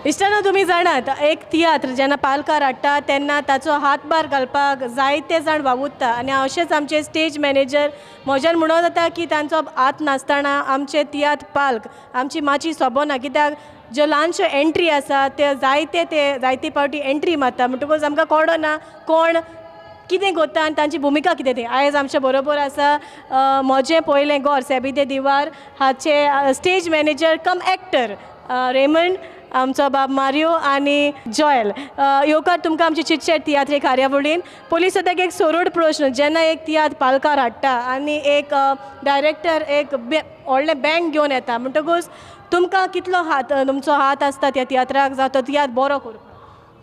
इश्टानो, तुमी जाणात, एक तियात्र जेन्ना पालकार हाडटा तेन्ना ताचो हातभार घालपाक जायते जाण वावुरता आनी अशेंच आमचे स्टेज मॅनेजर म्हज्यान म्हणून जाता की तांचो हात नासतना आमचे तियात्र पाल्क, आमची माची सोबना, कित्याक ज्यो ल्हानश्यो एंट्री आसा ते जायते ते जायते फावटी एंट्री मारता, म्हणटकूच आमकां कळना कोण कितें करता आनी तांची भुमिका कितें ती. आयज आमचे बरोबर आसा म्हजें पयलें गोर सेबी दे दिवार हाचे स्टेज मॅनेजर कम एक्टर रेमंड, आमचो बाब मारियो आनी जॉयल. येवकार तुमकां आमची चिटचॅट तियात्र कार्यावळीन. पयलीं सद्याक एक सरळ प्रश्न. जेन्ना एक तियात्र पालकार हाडटा आनी एक डायरेक्टर एक व्हडलें बँक घेवन येता, म्हणटकूच तुमकां कितलो हात, तुमचो हात आसता त्या तियात्राक जावं तो तियात्र बरो करपाक?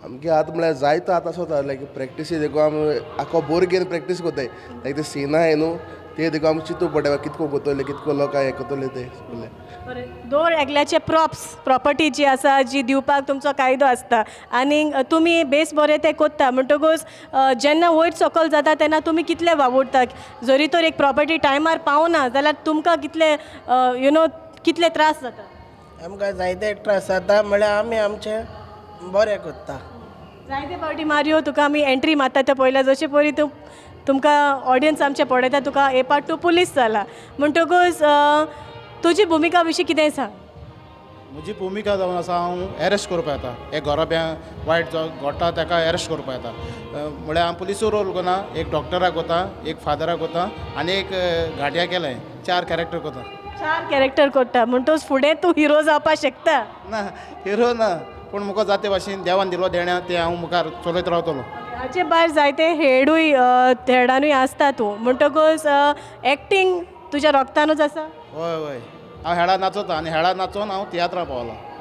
आमगे हात म्हळ्यार जायतो हात आसता. लायक प्रॅक्टिसी देखून आमी आखो बोर घेवन प्रॅक्टीस कोत्ताय. लायक ते सिनां हाय न्हू, ते देखून आमी चिंतू पडटा, कितको कोत्तोले, कितको लोकां हें कोत्तोले ते सगळे. बरें, दर एकल्याचे प्रॉप्स, प्रॉपर्टी जी आसा जी दिवपाक तुमचो कायदो आसता आनी तुमी बेस बरें तें कोत्ता. म्हणटकूच जेन्ना वयर सकल जाता तेन्ना तुमी कितले वावुरता? जरी तर एक प्रॉपर्टी टायमार पावना जाल्यार तुमकां कितले you know कितले त्रास जाता? आमकां जायते त्रास जाता, म्हळ्यार आमी आमचें बरें करता. जायते फावटी मारियो, तुका आमी एंट्री मारता ते पळयल्या. जशे परी तूं तुमकां ऑडियन्स आमचे पळयता, तुका ए पार्ट तूं पुलीस जाला, म्हणटकूच तुजी भुमिका विशीं कितेंय सांग. म्हजी भुमिका जावन आसा, हांव एरेस्ट करपा येता. एक घराब्या वायट जो घडटा ताका एरेस्ट करपा येता. म्हळ्यार हांव पुलिसो रोल करना, एक डॉक्टराक वता, एक फादराक वता आनी एक घाट्या केलें. चार कॅरेक्टर करता. चार कॅरेक्टर करता, म्हणटकूच फुडें तूं हिरो जावपाक शकता? ना, हिरो ना, पूण म्हाका जाते भाशेन देवान दिलो देण्या तें हांव मुखार चलयत रावतलो. हाचे भायर जायते हेडूय हेडानूय आसता तूं, म्हणटकूच एक्टींग तुज्या रोगतानूच आसा. हय, हांव हेडा नाचोता आनी हेडा नाचोन हांव तियात्रां पावलां.